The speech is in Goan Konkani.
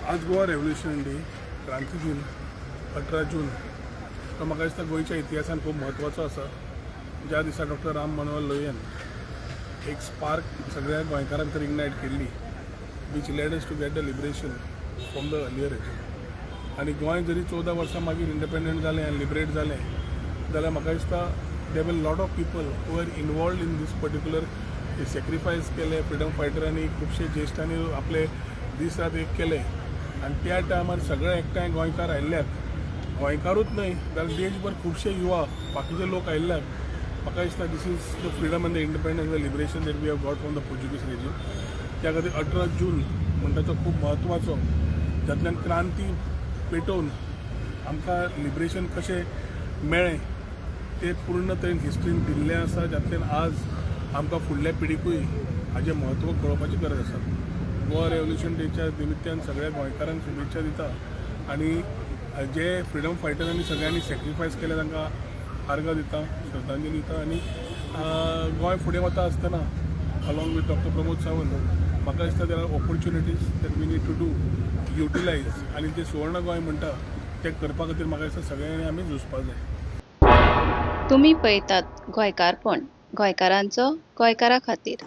आज गोवा रेव्होल्युशन डे, क्रांती दिन, 18 जून. तो म्हाका दिसता गोंयच्या इतिहासान खूब म्हत्वाचो आसा, ज्या दिसा डॉक्टर राम मनोहर लोहियान एक स्पार्क सगळ्या गोंयकारां भितर इग्नायट केल्ली, which led us to get the liberation from the earlier regime. आनी गोंय जरी 14 वर्सां मागीर इंडिपेंडंट जालें आनी लिबरेट जालें जाल्यार म्हाका दिसता there were lot of people who are involved in this particular sacrifice केले. फ्रिडम फायटरांनी, खुबशे ज्येश्ठांनी आपले दीस रात एक केले आनी त्या टायमार सगळे एकठांय गोंयकार आयिल्ल्याक, गोंयकारूच न्हय जाल्यार देशभर खुबशे युवा, बाकीचे लोक आयिल्ल्याक म्हाका दिसता this is the freedom and the independence, the liberation that we have got from the Portuguese regime. त्या खातीर 18 जून म्हणटा तो खूब म्हत्वाचो, जातल्यान क्रांती पेटोवन आमकां लिबरेशन कशें मेळ्ळें तें पूर्ण तरेन हिस्ट्रीन दिल्लें आसा, जातल्यान आज आमकां फुडल्या पिढीकूय हाजें म्हत्व कळोवपाची गरज आसा. गोवा रेव्होल्युशन डेच्या निमित्यान सगळ्या गोंयकारांक शुभेच्छा दिता आनी जे फ्रिडम फायटरांनी सगळ्यांनी सॅक्रिफायस केले तांकां आर्गां दिता, श्रद्धांजली दिता. आनी गोंय फुडें वता आसतना along with doctor Pramod Sawant, म्हाका दिसता there are opportunities that we need to do utilize आनी जे सुवर्ण गोंय म्हणटा तें करपा खातीर म्हाका दिसता सगळ्यांनी आमी झुजपाक जाय. तुमी पळयतात गोंयकारपण, गोंयकारांचो गोंयकारा खातीर.